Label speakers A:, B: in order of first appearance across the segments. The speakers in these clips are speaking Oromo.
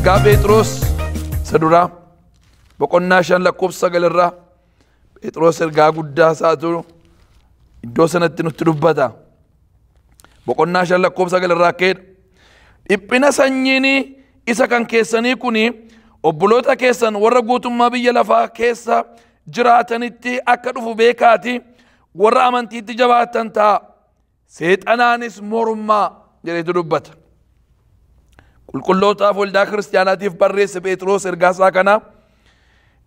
A: Ergaa Phexros isa duraa boqonnaa 5 lakkoofsa 9 irraa Phexros ergaa guddaa isaatu iddoo sanatti nutti dubbata. Boqonnaa 5 lakkoofsa 9 irraa akka jedha. Dhiphina sanyiin isa kan keessanii kun obboloota keessan warra guutummaa biyya lafaa keessa jiraatanitti akka dhufu beekaati, warra amantiitti jabaatan ta'a, seexanaanis mormaa jedheetu dubbata. Qulqullootaaf waldaa kiristaanaatiif barreesse Phexros ergaa isaa kana.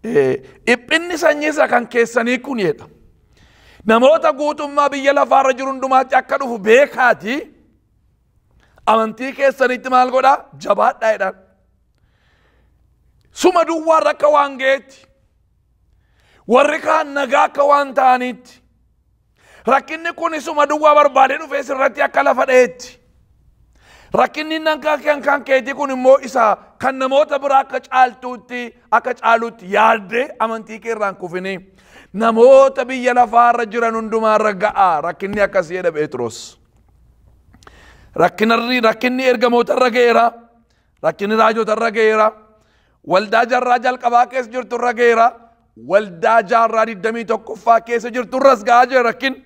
A: Dhiphinni sanyii isa kan keessanii kun jedha. Namoota guutummaa biyya lafaarra jiru hundumaatti akka dhufu beekaati, amantii keessanitti maal godhaa? Jabaadhaa jedhaan. Suma duwwaarra akka waan ga'eetti, warri kaan nagaa akka waan ta'aniitti, rakkinni kun suma duwwaa barbaadee dhufee sirratti akka lafa dha'eetti. Rakkinni kan keetii kun immoo isa kan namoota biraa akka caaltuutti, akka caaluutti yaaddee amantii kee irraan kufinii namoota biyya lafaarra jiran hundumaarra ga'a. Rakkinni akkasii jedha Phexros. Rakkinni ergamootarra ga'eera. Rakkinni raajotarra ga'eera. Waldaa jaarraa jalqabaa keessa jirturra ga'eera. Waldaa jaarraa 21ffaa keessa jirturras ga'aa jira rakkinni.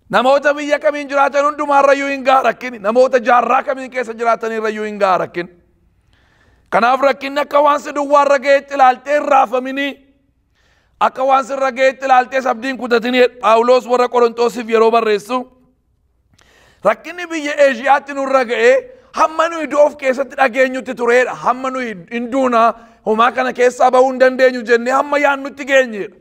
A: Namoota biyya kamiin jiraatan hundumaarrayyuu hin ga'a rakkinni. Namoota jaarraa kamiin keessa jiraatanirrayyuu hin ga'a rakkinni. Kanaaf rakkinni akka waan si duwwaarra ga'eetti ilaaltee hin raafaminii, akka waan sirra ga'eetti ilaaltee abdiin kutatinii. Phaawulos warra Qorontoosiif yeroo barreessu, rakkinni biyya Eeshiyaatti nurra ga'ee hamma nuyi du'a of keessatti dhageenyutti tureedha. Hamma nuyi hin duuna, homaa kana keessaa bahuu hin dandeenyu jennee hamma yaannutti geenyedha.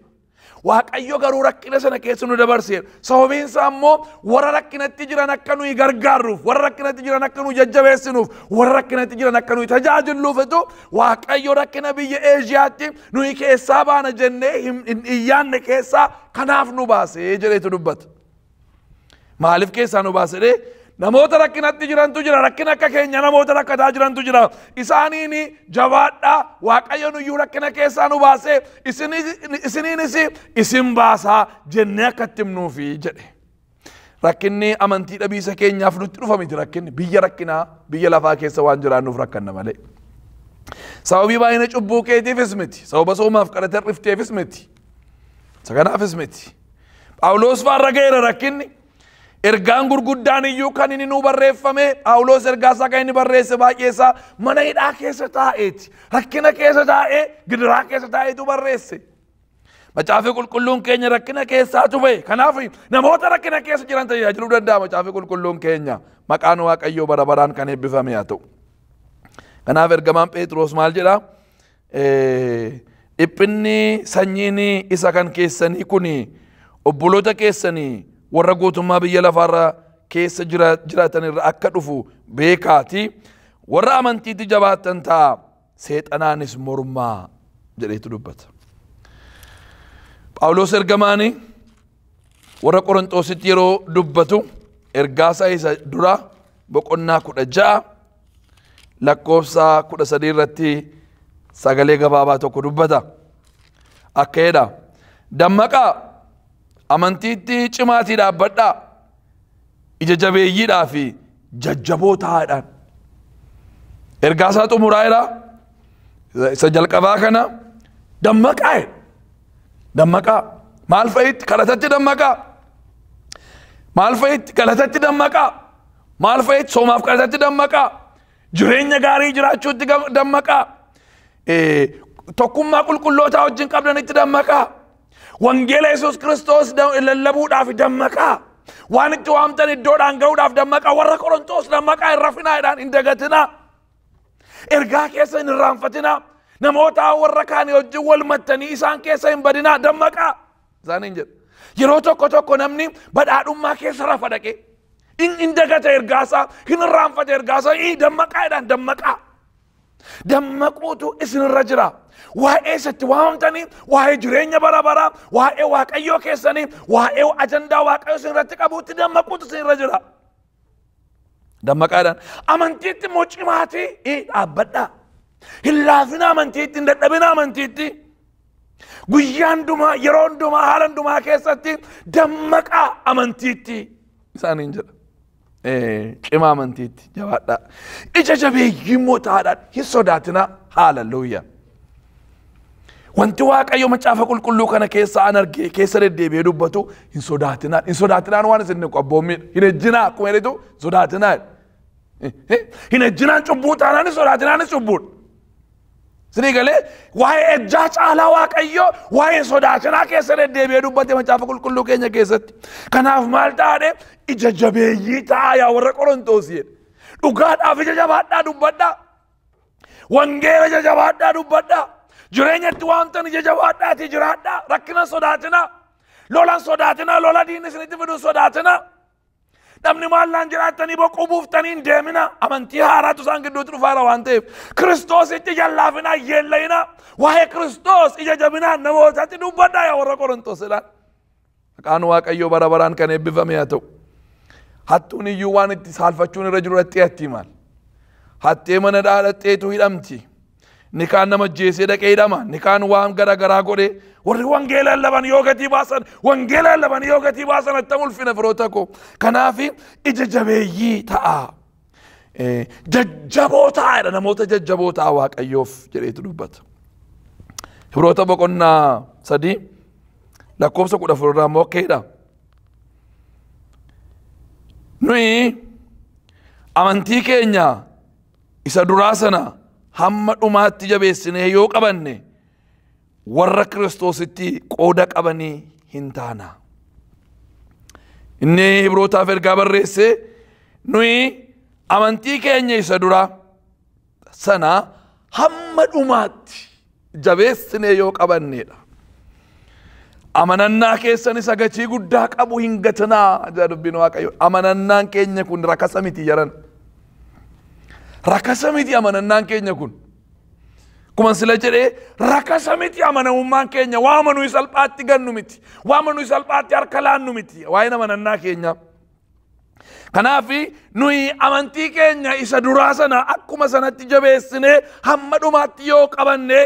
A: Waaqayyo garuu rakkina sana keessa nu dabarseera. Sababiin isaa immoo warra rakkinatti jiran akka nuyi gargaarruuf, warra rakkinatti jiran akka nuyi jajjabeessinuuf, warra rakkinatti jiran akka nuyi tajaajilluufitu Waaqayyo rakkina biyya Eeshiyaatti nuyi keessaa baana jennee hin yaanne keessaa kanaaf nu baasee jedheetu dubbata. Maaliif keessaa nu baasee? Namoota rakkinatti jirantu jira, rakkina akka keenya namoota rakkataa jirantu jira. Isaaniin jabaadhaa, Waaqayyo nuyyuu rakkina keessaa nu baasee isiniinis isin baasaa jennee akka itti himnuufi jedhe. Rakkinni amantii dhabiisa keenyaaf nutti dhufa miti. Rakkinni biyya rakkinaa biyya lafaa keessa waan jiraannuuf rakkanna malee. Sababii baay'ina cubbuu keetiifis miti, sababa soomaaf kadhata rifteefis miti, isa kanaafis miti. Phaawulos faarra ga'eera rakkinni. Ergaan gurguddaan iyyuu kan inni nuu barreeffame, Phaawulos ergaa isaa kan inni barreesse baay'ee isaa mana hidhaa keessa taa'eeti. Rakkina keessa taa'ee, gidiraa keessa taa'eetu barreesse. Macaafi qulqulluun keenya rakkina keessaatu ba'e. Kanaaf namoota rakkina keessa jiran tajaajiluu danda'a macaafi qulqulluun keenya. Maqaan Waaqayyoo bara baraan kan eebbifame haa ta'u. Kanaaf ergamaan Phexros maal jedhaa? Dhiphinni sanyiin isa kan keessanii kun obboloota keessanii warra guutummaa biyya lafaarra keessa jiraatanirra akka dhufu beekaati, warra amantiitti jabaatan ta'a, seexanaanis mormaa jedheetu dubbata. Phaawulos ergamaani warra Qorontoositti yeroo dubbatu ergaa isaa isa dura boqonnaa 16 lakkoofsa 13 irratti sagalee gabaabaa tokko dubbata. Akka jedha, dammaqaa, amantiitti cimaatii dhaabbadhaa, ija jabeeyyiidhaa fi jajjaboo taa'aadhaan. Ergaa isaa xumuraa jira. Isa jalqabaa kana dammaqaa jedha. Dammaqaa. Maal fa'itti? Kadhatatti dammaqaa. Maal fa'itti? Galatatti dammaqaa. Maal fa'itti? Soomaaf kadhatatti dammaqaa. Jireenya gaarii jiraachuutti dammaqaa. Tokkummaa qulqullootaa wajjin qabdanitti dammaqaa. Wangeela Yesuus Kiristoos lallabuudhaaf dammaqaa. Waan itti waamtan iddoodhaan ga'uudhaaf dammaqaa. Warra Qorontoos dammaqaa, hin rafinaa jedhaan, hin dagatinaa. Ergaa keessa hin irraanfatinaa. Namoota warra kaanii wajjin wal mattanii isaan keessa hin badinaa, dammaqaa isaaniin jedha. Yeroo tokko tokko namni badhaadhummaa keessa rafa dhaqee hin dagata ergaasaa, hin irraanfata ergaasaa. Dammaqaa jedhaan, dammaqaa. Dammaquutu isinirra jira. Waa'ee isatti waamamtanii, waa'ee jireenya bara baraa, waa'ee Waaqayyoo keessanii, waa'ee ajandaa Waaqayyoo isinirratti qabuutti dammaquutu isinirra jira. Dammaqaadhaan amantiitti immoo cimaatii dhaabbadhaa. Hin laafina amantiitti, hin dadhabina amantiitti. Guyyaa hundumaa, yeroo hundumaa, haala hundumaa keessatti dammaqaa amantiitti isaaniin jedha. Cimaa amantiitti jabaadhaa. Ija jabeeyyii immoo ta'aadhaan hin sodaatinaa. Haaleluyyaa. Wanti Waaqayyo macaafa qulqulluu kana keessa an argee keessa deddeebi'ee dubbatu hin sodaatinaa. Hin sodaatinaan waan isin qabboommiidha. Hin ejjinaa akkuma jedhetu sodaatinaa. Hin ejjinaan cubbuu taanaanis sodaatinaanis cubbuudha. Isinii galee waa'ee ejjaa caalaa Waaqayyo waa'ee sodaatinaa keessa deddeebi'ee dubbate macaafa qulqulluu keenya keessatti. Kanaaf maal taa'ee ija jabeeyyii ta'a yaa warra Qorontoos jedhe. Dhugaadhaaf ija jabaadhaa dubbadhaa. Wangeela ija jabaadhaa dubbadhaa. Jireenyatti waamtan ija jabaadhaati jiraadhaa. Rakkina sodaatinaa. Lolan sodaatinaa. Lola diinni isinitti fidu sodaatinaa. Namni maallaan jiraattanii boquu buuftanii hin deemina. Amantii haaraatu isaan gidduutti dhufaara waan ta'eef. Kiristoositti jallaafinaa yeellayinaa. Waa'ee Kiristoos ija jabinaan namootatti dubbadhaa yaa warra Qorontoos jedhaan. Maqaan Waaqayyoo bara baraan kan eebbifame haa ta'u. Hattuun iyyuu waan itti saalfachuun irra jiru dhattee hatti maal? Hattee mana dhaadhatteetu hidhamti. Ni kaan nama ajjeesee dhaqee hidhama. Ni kaan waan gara garaa godhee warri wangeela lallaban yoo gatii baasan wangeela lallaban yoo gatii baasan attam ulfina firoota koo. Kanaaf ija jabeeyyii ta'a. Jajjaboo ta'aadha namoota jajjaboo ta'a Waaqayyoof jedheetu dubbata. Hibroota boqonnaa 3 lakkoofsa 14 irraa immoo akkeedha. Nuyi amantii keenya isa duraa sana hamma dhumaatti jabeessinee yoo qabanne warra Kiristoositti qooda qabanii hin taana. Inni Hibrootaaf ergaa barreesse nuyi amantii keenya isa duraa sana hamma dhumaatti jabeessinee yoo qabannedha. Amanannaa keessan isa gatii guddaa qabu hin gatinaa jedha dubbiin Waaqayyoo. Amanannaan keenya kun rakasa miti jaran. Rakasa miti amanannaan keenya kun. Akkuma sila jedhee rakasa miti amanamummaan keenya waama nuyi salphaatti gannu miti. Waama nuyi salphaatti harka laannu miti. Waa'een amanannaa keenya. Kanaaf nuyi amantii keenya isa duraa sana akkuma sanatti jabeessinee hamma dhumaatti yoo qabanne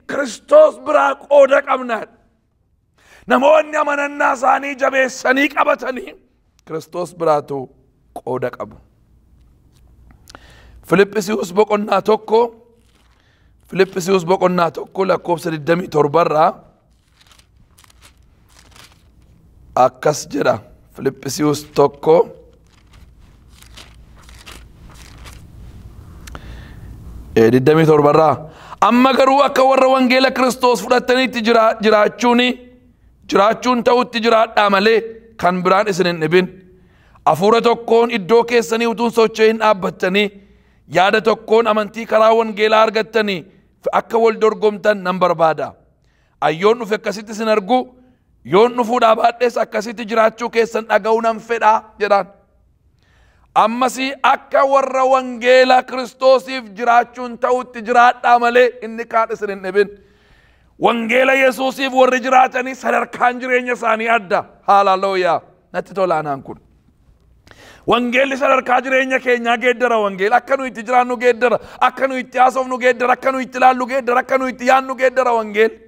A: Kiristoos biraa qooda qabna. Namoonni amanannaa isaanii jabeessanii qabatanii Kiristoos biraatu qooda qabu. Filiphisiiyuus boqonnaa 1 Filiphisiiyuus boqonnaa 1 lakkoofsa 27 irraa akkas jedha. Filiphisiiyuus 1 27 irraa amma garuu akka warra wangeela Kiristoos fudhataniitti jiraachuun ta'utti jiraadhaa malee kan biraan isin hin dhibin. Hafuura tokkoon iddoo keessanii utuun socho'in dhaabbattanii yaada tokkoon amantii karaa wangeelaa argattanii akka wal dorgomtan nan barbaada. Ayyoon dhufe akkasitti isin argu, yoon dhufuudhaa baadhees akkasitti jiraachuu keessan dhaga'uu nan fedhaa jedhaan. Ammas akka warra wangeela Kiristoosiif jiraachuun ta'utti jiraadhaa malee inni kaan isin hin dhibin. Wangeela Yesuusiif warri jiraatanii sadarkaan jireenya isaanii adda. Haaleluyyaa. Natti tola anaan kun. Wangeelli sadarkaa jireenya keenyaa geeddara. Wangeela akka nuyi itti jiraannu geeddara. Akka nuyi itti haasofnu geeddara. Akka nuyi itti ilaallu geeddara. Akka nuyi itti yaannu geeddara wangeelli.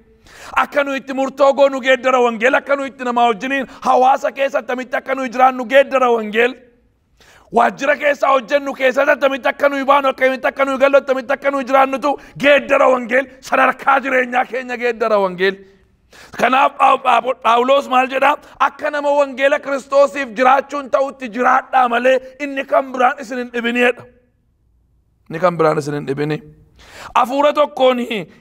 A: Akka nuyi itti murtoo goonu geeddara wangeelli. Akka nuyi itti namaa wajjiniin hawaasa keessa attamitti akka nuyi jiraannu geeddara wangeelli. Waajjira keessa hojjennu keessatti attamitti akka nuyi baanu, akkamitti akka nuyi gallu, attamitti akka nuyi jiraannutu geeddara wangeelli. Sadarkaa jireenyaa keenya geeddara wangeelli. Kanaaf Phaawulos maal jedhaa? Akka nama wangeela Kiristoosiif jiraachuun ta'utti jiraadhaa malee inni kan biraan isin hin dhibinedha. Inni kan biraan isin hin dhibini. Hafuura tokkoon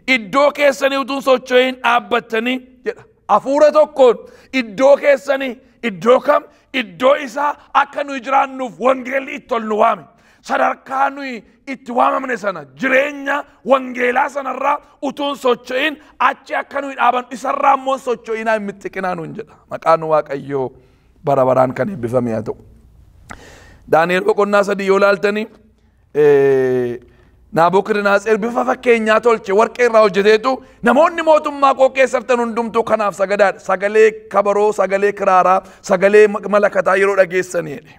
A: iddoo keessanii utuun socho'in dhaabbattanii jedha. Hafuura tokkoon iddoo keessanii iddoo kam iddoo isaa akka nuyi jiraannuuf wangeelli itti ol nu waame. Sadarkaa nuyi itti waamamne sana jireenya wangeelaa sanarraa utuun socho'in achi akka nuyi dhaaban isarraa immoo socho'inaa hin mixxiqinaa nuun jedha. Maqaan Waaqayyoo bara baraan kan eebbifame haa ta'u. Daani'el boqonnaa 3 yoo ilaaltanii Naabukadnetseer bifa fakkeenyaa tolche warqee irraa hojjeteetu namoonni mootummaa koo keessattan hundumtuu kanaaf sagadaadha. Sagalee kabaroo, sagalee kiraaraa, sagalee malakataa yeroo dhageessanii jedhe.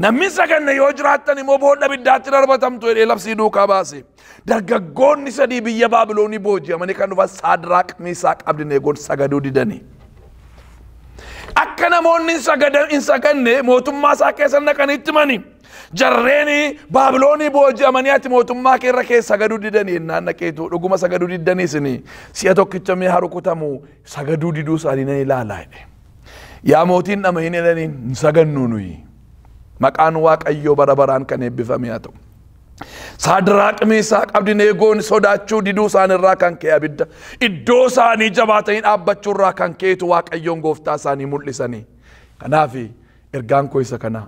A: Namni saganne yoo jiraattan immoo boolla ibiddaatti darbatamtu jedhee labsii duukaa baase. Dargaggoonni 3 biyya Baabiloonii booji'amanii kan dhufan Saadiraaq, Miisaaq, Abdineegoon sagaduu didanii. Akka Akka namoonni hin saganne mootummaa isaa keessa naqanii itti himani. Jarreen Baabiloonii booji'amanii ati mootummaa kee irra keessa sagaduu didanii jennaan dhaqeetu dhuguma sagaduu diddanii isinii si'a tokkicha mee haa rukutamu, sagaduu diduu isaanii nan ilaalaa jedhe. Yaa mootiin dhama hin jedhaniin, hin sagannu nuyi. Maqaan Waaqayyoo bara baraan kan eebbifame haa ta'u. Saadiraaq, Miisaaq, Abdineegoon sodaachuu diduu isaaniirraa kan ka'e, abidda iddoo isaanii jabaatanii dhaabbachuu irraa kan ka'etu Waaqayyoon gooftaa isaanii mul'isanii. Kanaaf ergaan koo isa kana: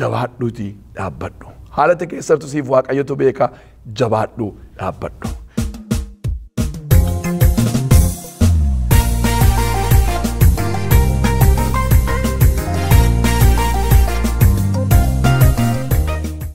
A: jabaadhuutii dhaabbadhu. Haala keessattu siif Waaqayyotu beeka, jabaadhu dhaabbadhu.